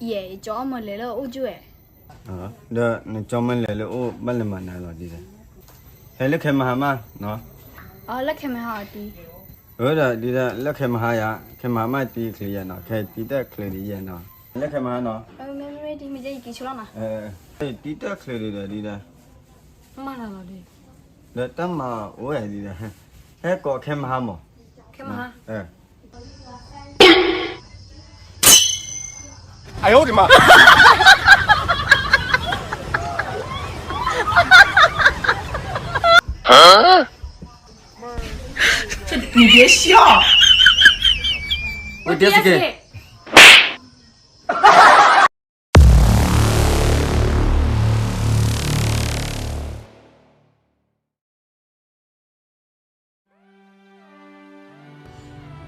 ယဲ ယကၠီအီၣ်မၢလဲၤလၢအအိၣ်ကၠိဝဲ. ဒီးနကၠီမၢလဲၤလၢအအိၣ် ဘၣ်လဲၤမၤနၤလီၤဒ်လဲၣ်. ဟဲလၢခဲမဟါမးနီၤ. အီ လၢခဲမဟါအီၤတံၤ. အၢ ဒီးဒ်ဒီး လၢခဲမဟါယၤ ခဲမဟါမးတံၤချ့ယဲနီၤ ခဲတံၤတၢ်ချ့ဒ်ယဲနီၤ လၢခဲမဟါနီၤ. မ့မ့ၢ်တံၤမ့ၢ်ကဲယက့ၤဆိလီၤနီၤ. တံၤတၢ်ချ့ဒ်ဒီးဒ်ဒီး မၤနၤလီၤဒ် ဒီးတၢ်မၤအိၣ်ဝဲဒ်ဒီး ဟဲကိးခဲမဟါမး ခဲမဟါ 哎呦我的妈！你别笑。我爹是给。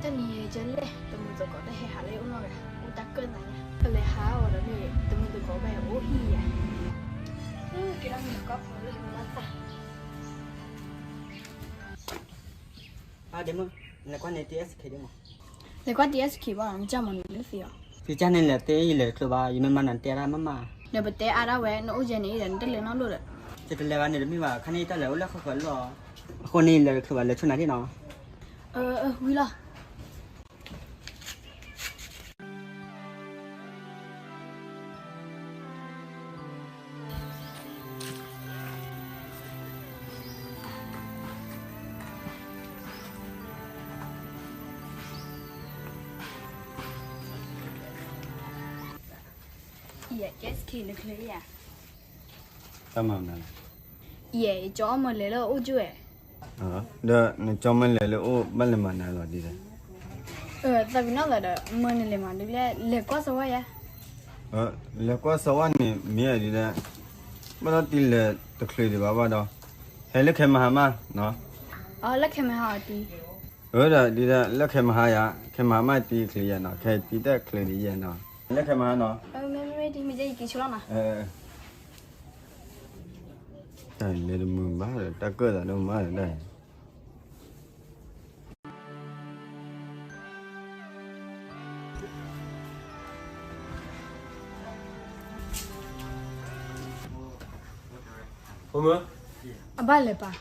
တနံၤအံၤ ယလဲၤတမုာ်သကိး တဟဲဟးလၢယအိၣ်နီတဂၤ အိၣ်တၢ်ကၢၣ်သးညါ ပလဲၤဟးအီၤဒီးန့ၣ် တမုာ်သကိးဘၣ်အိၣ်ဟံၣ်ယၤ ကဲဒီးမုာ်သကိးဖိလၢဟံၣ်မၤသး အါဒ့မုၣ် လဲၤကွၢ်န့ၣ် တီၢ်အဲၣ်စခ့ဒ့မး လဲၤကွၢ်တီၢ်အဲၣ်စခ့ဘၣ် နကၢ်မၤနုၤလၢသ့အီၤ ဖံကၢ်န့ၣ်လဲၤသ့ ယလဲၤတချုးဘၣ် ယမ့ၢ်မၤနၤတဲဒၣ်မးမး ဒီးပတဲအါဒၣ်ဝဲ နအိၣ်ယဲန့ၣ်ဒီး နတလဲၤနီတဘျီဒီး ယတလဲၤဘၣ်န့ၣ်တမ့ၢ်ဘၣ် ခါန့ၣ်ယတၢ်လဲၤအိၣ်လၢဃၣ်ဃၣ်လီၤ အဃိန့ၣ် ယလဲၤတချုးဘၣ် လဲၤဆိနၤဒ့နီၤ အၢ ဝံၤလီၤ ယဲ ကဲစခ့နချ့ယၤ တၢ်မၤမနုၤလဲၣ် ယဲ ယကၠီအီၣ်မၢလဲၤလၢအအိၣ်ကၠိဝဲ ဒီးနကၠီမၢလဲၤလၢအအိၣ် ဘၣ်လဲၤမၤနၤလီၤဒ်လဲၣ် သးပ့ၤနီၣ်သးဒီး မၢနလဲၤမၤဒ်လဲၣ် လဲၤကွၢ်စဝါယၤ လဲၤကွၢ်စဝါန့ၣ် မ့ၢ်ဒ်လဲၣ် ဘၣ်ဒီးတံၤလဲၤတချုးဒံးဘၣ်ဘၣ်ဒီး ဟဲလၢခဲမဟါမးနီၤ အီ လၢခဲမဟါအီၤတံၤ အၢ ဒီးဒ်လဲၣ် လၢခဲမဟါယၤ ခဲမဟါမးတံၤချ့ယဲနီၤ ခဲတံၤတၢ်ချ့ဒ်ယဲနီၤ လၢခဲမဟါနီၤ မ့မ့ၢ်တံၤမ့ၢ်ကဲယက့ၤဆိလီၤနီၤ တၢ်လဲၤတမုာ်ဘၣ်ဒီး တၢ်ကၢၣ်သးဒိၣ်မးဒီး ဖိမုၣ် အဘၣ်လဲၤပာ်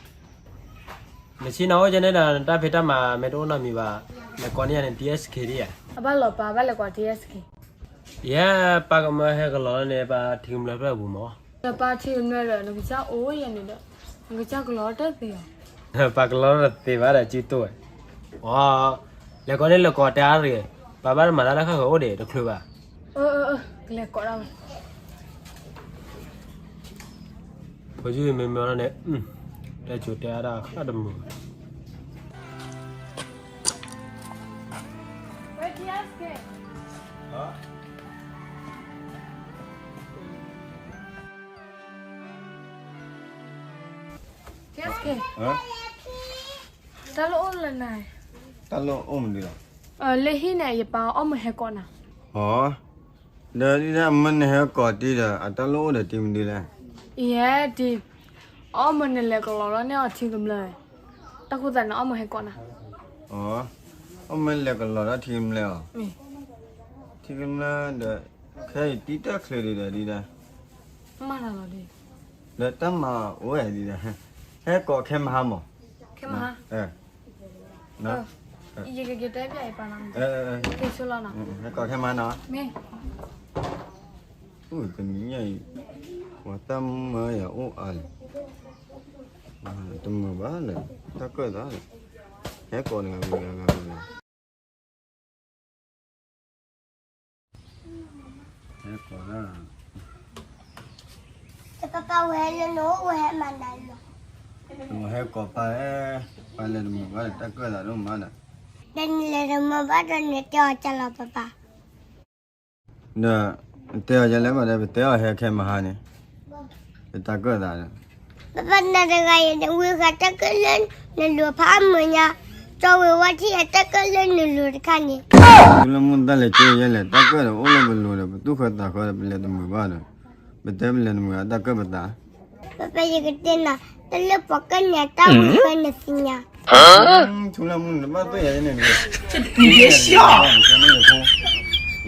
နဆ့ၣ်နီၤအိၣ်ကဲန့ၣ်ဒီး နတၢ်ဖံးတၢ်မၤမ့ၢ်တအိၣ်နီတမံၤဘၣ် လဲၤကိးန့ၢ်ယၤန့ၣ် တီၢ်အဲၣ်စခ့ဒ်ယၤ အဘၣ်လီၤပာ် ဘၣ်လဲၤကိးတီၢ်အဲၣ်စခ့ ယဲ ပၢ်ကမၢဟဲကလီၤလၢန့ၣ် ပၢ်ထံကမျၢၢ်ဖျၢၣ်ပူၤမး ဒီးပၢ်ထံကမျၢၢ်ဒီး နကစၢ်အိၣ်ယဲန့ၣ်ဒီး နကစၢ်ကလီၤတၢ်သ့ဧါ ပၢ်ကလီၤတၢ်သ့ဘၣ်ဒီး စုတိၢ်ဝဲ အီ လဲၤကိးန့ၢ်လဲၤကိးတဲအါတဂ့ၤ ပၢ်ဘၣ်တမၤတၢ်လၢဃၣ်ဃၣ်အိၣ်ဒံးတချုးဘၣ် ကလဲၤကိးဒၣ်ဝဲ ဖိယုၢ်မ့ၢ်မ့ၢ်လီၤန့ၣ် တဲကိးတဲအါတၢ်ဃၣ်တမုာ် တၢ်လၢအိၣ်လၢနၤ တၢ်လၢအိၣ်မနုၤလီၤ လၢဟံၣ်န့ၣ် ယပၢ်အီၣ်မၢဟဲကိးနၤ အီ ဒီးဒ်မၢနဟဲကိးတံၤဒီး အတၢ်လၢအိၣ်ဒီးတံၤမနုၤလဲၣ် ယဲတံၤ အီၣ်မၢနလဲၤကလီၤလီၤန့ၢ်အီၤထံကမျၢၢ် တၢ်ဃိသးန့ၣ် အီၣ်မၢဟဲကိးနၤ အီ အီၣ်မၢလဲၤကလီၤလၢထံကမျၢၢ်အီၤ ထံကမျၢၢ်ဒီး ခဲအံၤတံၤတၢ်ချ့ဒံးဒီးဒ် မၤနၤလီၤဒ် ဒီးတၢ်မၤအိၣ်ဝဲဒ် ဟဲကိးခဲမဟါမး ခဲမဟါ ယကက့ၤတဲပျဲယပၢ်နီၤ ဟဲကိးခဲမဟါနီၤ မ့ၢ် အိၣ်တနံၤညါအံၤ ပှၤတၢ်မၢယၤအိၣ်အါလံ တမုာ်ဘၣ်လၢ တၢ်ကၢၣ်သးလၢ ဟဲကိးတဂၤဂၤဂၤဂၤဂၤ ဟဲကိးဒၣ် တပၢ်ပၢ်ဝဲလၢနအိၣ်ဝဲ ဟဲမၤနၤလီၤ ဟဲကိးပၢ် ပၢ်လဲၤတမုာ်ဘၣ်ဒီး တၢ်ကၢၣ်သးဒိၣ်မးဒီး ဒီးနလဲၤတမုာ်ဘၣ်ဒီး နတဲအီၤကလီၤပၢ်ပၢ် ဒီး နတဲအီၤကလဲၣ်ဘၣ်ဒီး ပတဲအီၤဟဲခဲမဟါန့ၣ် ပတၢ်ကၢၣ်သးဒီး ပၢ်ပၢ်နၤတဂၤအံၤ နဝံဃာ်တၢ်ကၢၣ်လၢနလိၤဖးအါမးညါ ကၠီဝ့ၤဝါထံၣ်အတၢ်ကၢၣ်လၢနလိၤတခါန့ၣ် ထူလၢမုၢ်တၢ်လဲၤကၠိယဲလဲၣ် တၢ်ကၢၣ်ဒီးအိၣ်လၢပလိၤဒီး ပသူၣ်ဃၢသးဃၢဒီး ပလဲၤတမုာ်ဘၣ်ဒီး ပတဲပလဲၤတမုာ်အတၢ်ကၢၣ်ပသး ပၢ်ပၢ်ယကတဲနၤ တၢ်လၢပှၤကၢၣ်န့ၣ် တၢ်အိၣ်ဖဲနသ့ၣ်ညါ ထူလၢမုၢ်နဘၣ်သွဲၣ်ယၤန့ၣ် ယသ့ၣ်ညါ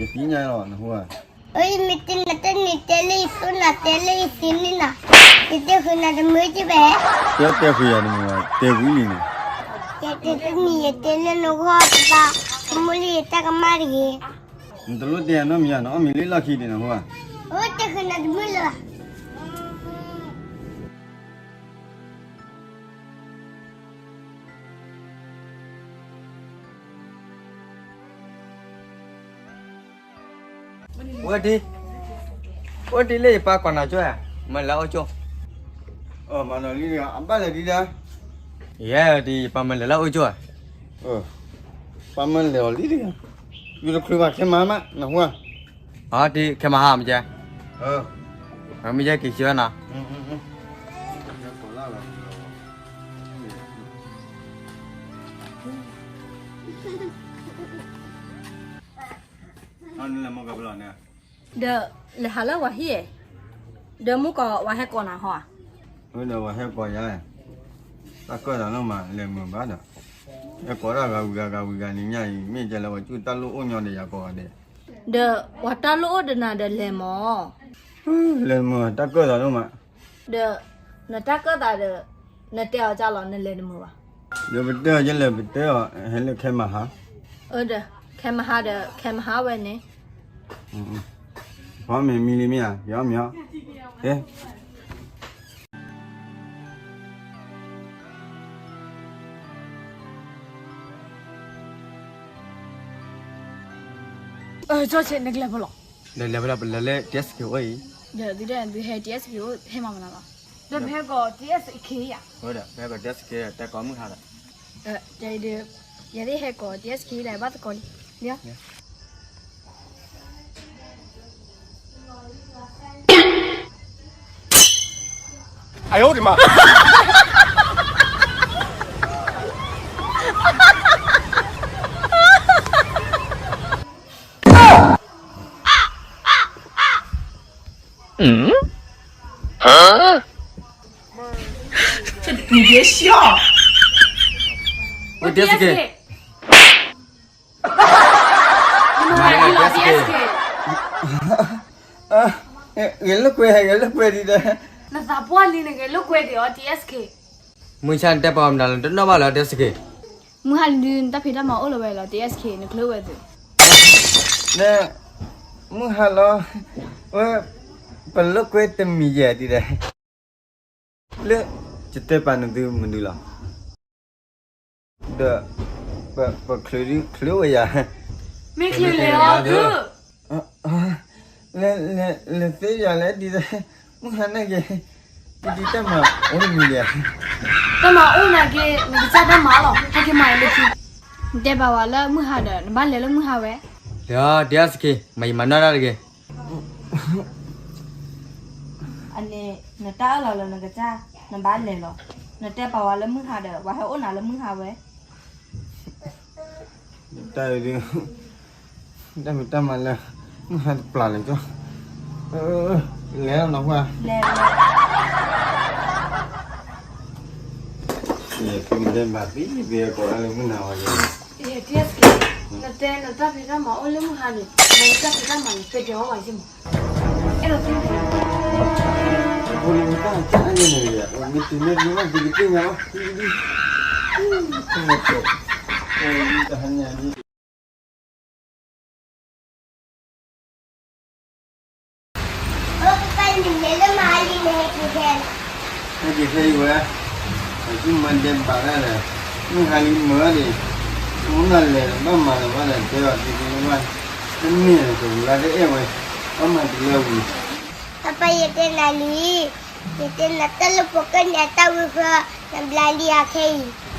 လီၤ နဟူဧါ အၢ ယမ့ၢ်တဲနၤတန့ၢ်တဲလၢယသိနၤတဲလၢယသ့န့ၢ်နၤ, ယတဲဃုာ်နၤတမုာ်ကဘၣ်. တဲတဲဃုာ်ယၤတမုာ်ဘၣ်, တဲဝံၤလံန့ၣ်. ယတဲတမံၤ ယတဲလၢနဂီၢ်တဘၣ်, ဆိကမိၣ်လၢယတၢ်ကမၣ်တဂ့ၤ. နတလိၣ်တဲနီတမံၤဧါ, နအီၣ်မ့ၤလၢလီၢ်ခံန့ၣ်နဟူဧါ. အၢ တဲဃုာ်နၤတမုာ်လၢၤဘၣ်. အိၣ်ဒံး, အိၣ်ဒံးလၢယပၢ်ကိးနၤကၠိဧါ, မ့ၢ်လဲၤအိၣ်ကၠိ. အမၤနီၤလံ အဘၣ်လဲၤဒံးဒၣ်. ယဲဒံး ယပၢ်မ့ၢ်လဲၤလၢအိၣ်ကၠိဧါ. ပၢ်မ့ၢ်လဲၤအီၤလံဒံး, ယူတချုးဘၣ်ခဲမၤမး နဟူဧါ. အဒံး ခဲမၤဟါမ့ၢ်ကဲ, မ့ၢ်ယဲက့ၤကၠိနီၤ. ဒီးလဲၤဟးလၢပှၤဟံၣ်, ဒီးမုၢ်ကီးဝဲဟဲကိးနၤဟီဧါ. ဒီးဝဲဟဲကိးယၤ, တၢ်ကၢၣ်သးနီၢ်မး လဲၤမုာ်ဘၣ်ဒီး, ဟဲကိးတၢ်ဂၤဝံၤဂၤဂၤဝံၤဂၤန့ၣ်ညါအံၤ မ့ၢ်ကဲလၢပှၤကူၣ်တၢ်လိၣ်အိၣ်ညီဒီးယၤကိးဂၤဒဲး. ဒီးပှၤတၢ်လိၣ်အိၣ်ဒီးနၤဒီးလဲၤမး. လဲၤမုာ်တၢ်ကၢၣ်သးနီၢ်မး. ဒီးနတၢ်ကၢၣ်သးဒီး နတဲအီၤကၢ်လီၤ နလဲၤတမုာ်ဘၣ်. ဒီးပတဲအီၤယဲလဲၣ် ပတဲအီၤ ဟဲလၢခဲမၤဟါ. အၢဒီး ခဲမၤဟါဒီး ခဲမၤဟါဝဲန့ၣ်. ဖီမ့ၤမံလံမ့ၢ်ဧါ, ယအီၣ်မ့ၤအီၣ်, ဟဲ. ကၠီဆ့း နကလဲၤဖဲလဲၣ်. လဲၤလဲၤဖဲလဲၣ် ပလဲၤလၢ တီၣ်အ့ၣ်စခ့း အိၣ်အံၤ. ဒီးသုဒၣ်သုဟဲ တီၣ်အ့ၣ်စခ့း အိၣ် ဟဲမၤမနုၤလီၤ. ဒီးပဟဲကိး တီၣ်အ့ၣ်စခ့း ဧါ. ဒီးပဟဲကိး တီၣ်အ့ၣ်စခ့း တဲကိးမုၢ်ဟါဒီး. ဒီး ယဲဒၣ်ဟဲကိး တီၣ်အ့ၣ်စခ့း လၢဘၣ်သကိးလံ. 你别笑。 တီၣ်အ့ၣ်စခ့း. ဂဲၤလိာ်ကွဲ ဂဲၤလိာ်ကွဲဒံးဒီး. နသးပှၢ်လံန့ၣ် ဂဲၤလိာ်ကွဲဒံးအီၤ တီၣ်အ့ၣ်စခ့း. မုၢ်ဆါနတဲပှၤမနုၤလၢတနီၣ်ဘၣ်လၢ တီၣ်အ့ၣ်စခ့း. မုၢ်ဟါလံဒုး နတၢ်ဖံးတၢ်မၤအိၣ်လၢၤဝဲလီၤ တီၣ်အ့ၣ်စခ့း နချုးဝဲသုး. မုၢ်ဟါလီၤ, ဝဲ ပလိာ်ကွဲတမံၤယဲၢ်ဒံးဒီး. လၢ ယတဲပာ်နသုမနုၤလီၤ. ဒီး ပချုးဒုးချုးဝဲယၤ. မ့ၢ်ချုးလဲၤအီၤသုး. လဲၤ လဲၤ လဲၤသ့ယၤလဲၣ်ဒ်လဲၣ်, မုၢ်ဟါန့ၣ်က့ၤ, ဒ်တၢ်မၤအိၣ်တမံၤဒံးဧါ. တၢ်မၤအိၣ်နာ်က့ၤ နကစၢ်တၢ်မၤလီၤ ဟဲက့ၤမၤအံၤလၢခံ. နတဲပာ်ဝဲလၢမုၢ်ဟါဒီး နဘၣ်လဲၤလၢမုၢ်ဟါဝဲ. ဒီး တီၣ်အ့ၣ်စခ့း မၤယမၤနီၢ်တၢ်တဂ့ၤ. အန့ၣ် နတၢ်အၢၣ်လီၤလၢနကစၢ် နဘၣ်လဲၤလီၤ. နတဲပာ်ဝဲလၢမုၢ်ဟါဒီး ပှၤဟဲအိၣ်နၤလၢမုၢ်ဟါဝဲ. တၢ်အံၤဒုး တၢ်မ့ၢ်တၢ်မၤလၢ မုၢ်ဟါတပျၢ်လၢၤကၠီ, လဲၤလီၤနီၤကွၢ်, လဲၤလီၤ. ယဖုကဒဲဘၣ်သံ ယဖုကိးတၢ်လၢမုၢ်နၤဝဲယဲ. တီၣ်အ့ၣ်စခ့း, နတဲနတၢ်ဖံးတၢ်မၤအိၣ်လၢမုၢ်ဟါန့ၣ် နတၢ်ဖံးတၢ်မၤန့ၣ် ကဲကဲအီၤဝဲယဲမး. အဲၣ်ဒိးသံန့ၣ် ဖိလံၤမတၢ်တၢ်အါန့ၣ်န့ၣ် မ့ၢ်တုၤမ့ၢ်တုၤမ့ၢ်တုၤကသ့ၣ်ညါဘၣ်, တဟါညါန့ၣ် ဟဲက့ၤခဲအံၤဝဲ, ပကမၤဒဲးဘးတၢ်ဒီး, မုၢ်ဟါလံမုာ်ဒီး, မုၢ်နၤလဲၤဘၣ်မၤလၢၤဘၣ်ဒီး တဲဘၣ်သုတဘၣ်, တမ့ၢ်လၢတဝံၤလၢတအဲၣ်ဝဲ, ဘၣ်မၤတုၤလၢဝံၤ. ပၢ်ပၢ် ယတဲနၤလံ, ယတဲနၤတၢ်လၢပှၤကညီအတၢ်ဝံဃၢ, နဘျါလံအခဲ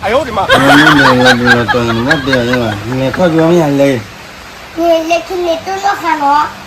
အံၤ. မ့ၢ်လဲၤလီၤဒုးလီၤတီၤ နဘၣ်တဲအီၤယဲဘၣ်, နလဲၤခီၣ်ကၠီမ့ၢ်ယၤလဲၤ, နလဲၤခံန့ၣ်တိၢ်နီၣ်ဃာ်နီၤ.